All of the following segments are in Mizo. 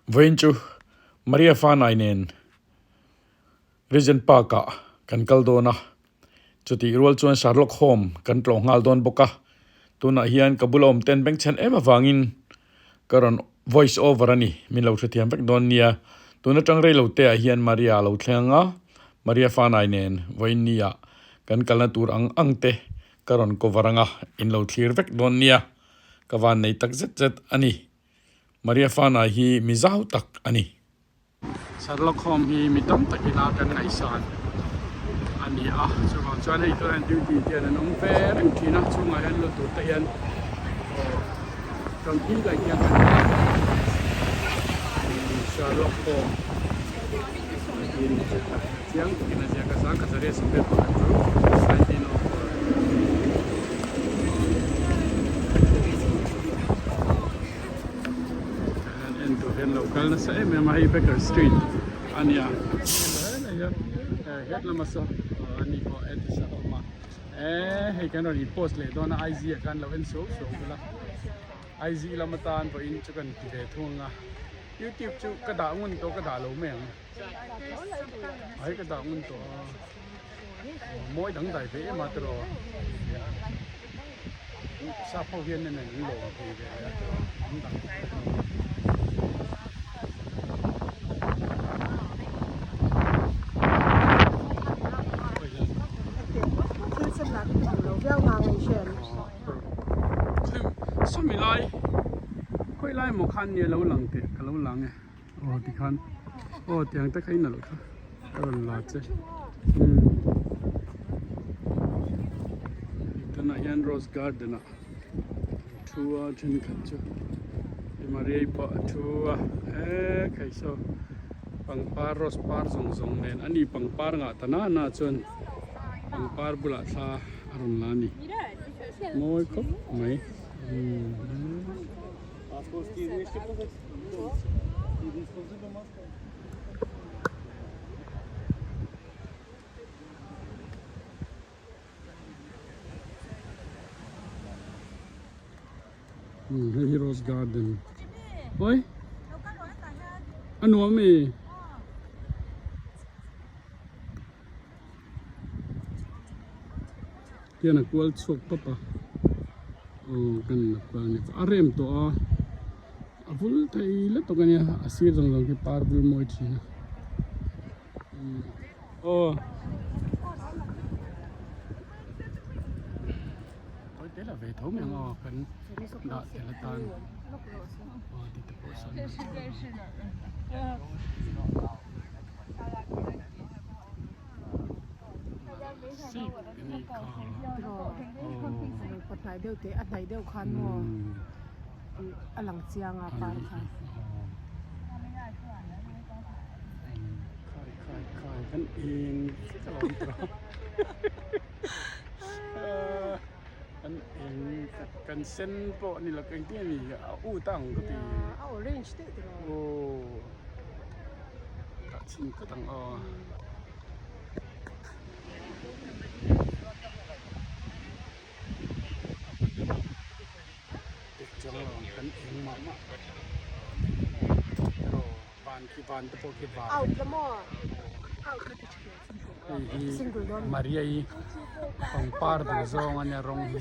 Vawiin chu Maria Fanai nen Regent Park ah kan kal dawn a, chutih rual chuan Sherlock Holmes kan tlawh nghal dawn bawk a. Tunah hian ka bula awm ten bengchhen em avangin ka rawn voice over a ni, min lo hrethiam vek dawn nia. Tun atang rei lo te ah hian Maria a lo thleng ang a, Maria Fanai nen vawiin ni ah kan kalna tur ang ang te ka rawn cover ang a, in lo thlir vek dawn nia. Ka van nei tak zet zet a ni. Maria Fanai hi mi zau tak a ni. Sherlock Holmes hi mi tam takin a kan ngaihsan a ni a, chuvang chuan hei tunah hian duty te hian an awm ve reng thin a, chhungah hian lut tur te hian aw chuan khi lai khian kan hmu a Sherlock Holmes tiin chiang takin a ziak a, 1904 chu 1904. En tur hian lo kal nasa em em a hei Baker Street a nia het lama saw ani pawh Edis a awm a eh hei kan rawn in post leh dawn a IG ah khan lo en suau suau bawk a IG lam atan pawhin chu kan ti ve thung a YouTube chu ka dah ngun tawh ka dah lo mai ang ai ka dah ngun tawh a mawi dangdai ve em a tiraw Sap ho hian nen an lawm thei ve leh a tiraw an dang Sawmi lai khawi lai maw khan nge lo lang teh ka lo lang e. Aw tikhan aw tiang te kha i nalh kha ka rawn la che umm tunah hian rose garden ah thu a thenkhat chu Maria-i pawh a thu a eee khai saw pangpar rose par zawng zawng nen a ni pangpar ngah ta na na chuan pangpar bulah thla a rawn la a ni mawi khawp mai umm. Hei hi rose garden oi a nuam mi hian a kual chhuak pap a aw kan la kual a ni a rem tawh a a vul thei la tawk a nia a sir zawng zawng khi par bul mawi thin a aw tawi te la ve tho mai ang aw kan dah tel atan aw ti te pawh sawn Hnai deuh teh a hnai deuh khan maw a lang chiang a par kha. Khai khai khai kan eng ka lo tawh kan eng kan sen pawh ni lo engtin nge ni a ut ang ka ti a orange deuh tiraw aw. Tah chhin phawt ang aw. Tek chuang lo ang kan eng mah mah ero van khi van te pawh khi var hei hi Maria i pangpar duh zawng a nia rawng hi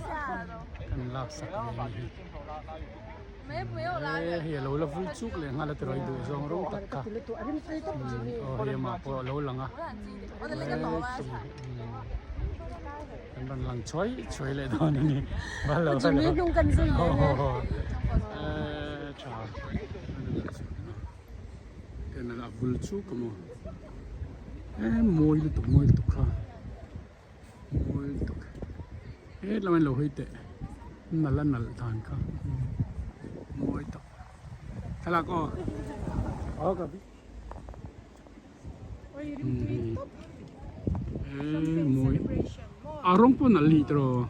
kan laksak ve a ni hi. He hei alo la vul chuk leh nghal a tiraw i duh zawng rawng tak kha aw hei amah pawh alo lang a kan rawn lang chhuai chhuai leh dawn a ni hello hello eh tha en a vul chuk a maw eh mawi lutuk mawi lutuk kha. Mawi lutuk hetlai an lo hawi teh nalh a nalh dan kha mawi tak thlalak aw eh mawi a rawng pawh nalh ni tiraw aw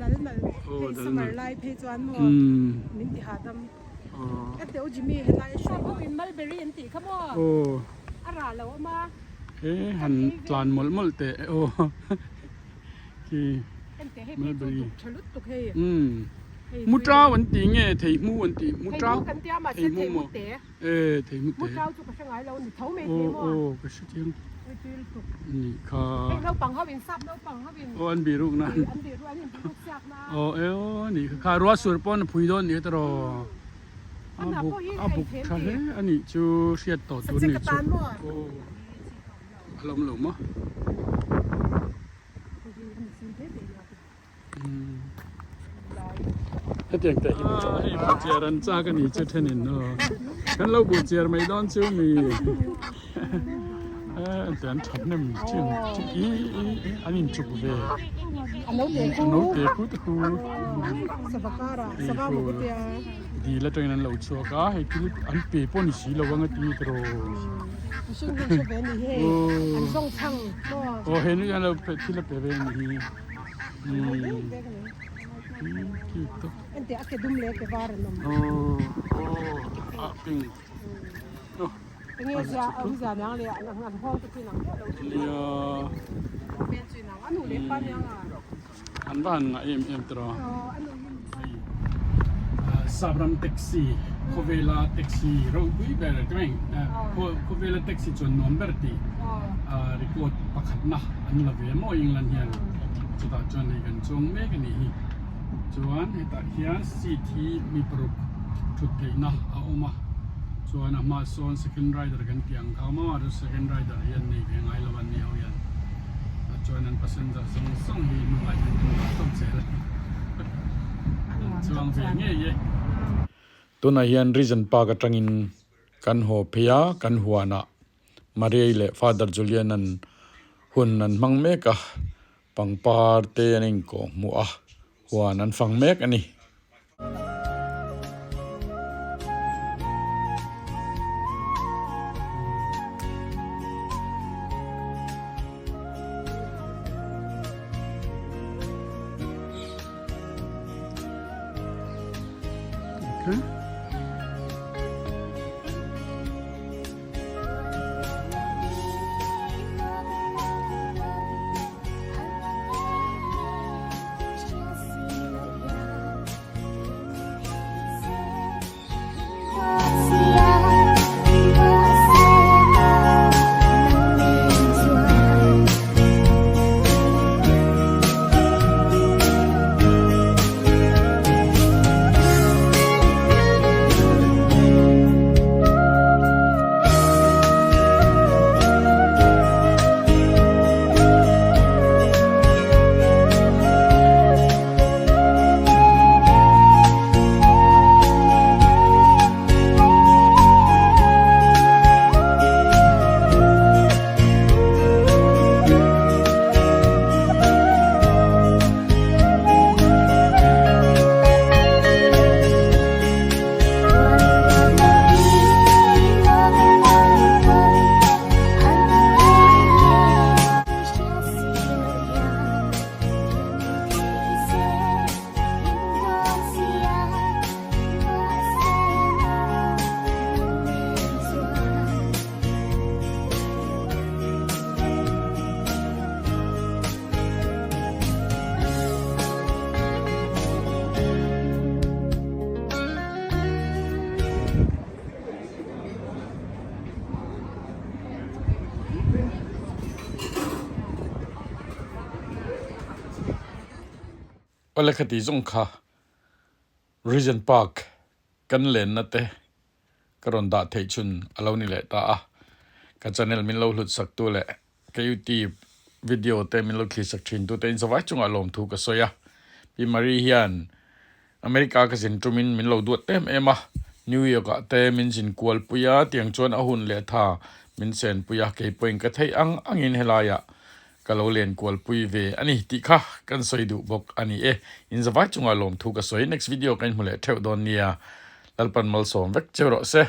dal nalh aw. He han tlan mawlh mawlh teh aw khi mulberry umm Muṭau an tih nge theihmu an tih? Muṭau theihmu maw? E theihmu te. Aw aw ka hre chiang nih kha. Aw an bihruk na. Aw e aw nih kha kha ruah sur pawn a phui dawn nih kha tiraw. A buk a buk tha hle a nih chu hriat tawh tur nih chu. Aw a lawm lo maw. Hetiang te hi hei buh chiar an chak a ni chu thenin aw kan lo buh chiar mai dawn chu mi ente an that hnem chin i i an in chuk ve a no te khu te khu dil atangin an lo chhuak a hei thil an pe pawh ni si lo ang a ti tiraw aw he nu hian lo thil a pe ve a ni hi. An va han ngah em em tawh a Sapram taxi khawvela taxi ropui ber khawvela taxi chuan nuam ber tih record pakhatna an la ve maw England hian chutah chuan hei kan chuang mek a nih hi chuan hetah hian seat hi mi paruk thut theihna a awm a chuan a hmaah sawn second rider kan tih ang kha a awm a second rider hi an nei ve ngai lo a ni ho hian chuan an passenger zawng zawng hi hnungah hian an dah tawp zel a an chuang ve ngei e. Tunah hian Regent Park atangin kan haw phei a kan huanah Mariai leh Father Julian an hun an hmang mek a, pangpar te an inkawh hmuh a, huan an fang mek a ni. Okay. Awle khati zawng kha Regent Park kan lenna te ka rawn dah theih chhun a lo ni leh ta a, ka channel min lo hlut sak tu leh ka youtube video te min lo thlir sak thin tu te inzawai chungah lawmthu ka sawi a, Pi Marie hian America ka zin tumin min lo duat em em a, New York ah te min zin kual pui a, tiang chuan a hun leh tha min chen pui a, kei pawhin ka theih ang angin helaiah Ka lo len kualpui ve a ni tih kha kan sawi duh bawk a ni e. Inzavai chungah lawmthu ka sawi. Next video ka inhmu leh theuh dawn nia. Lalpan malsawm vek cheu rawh se.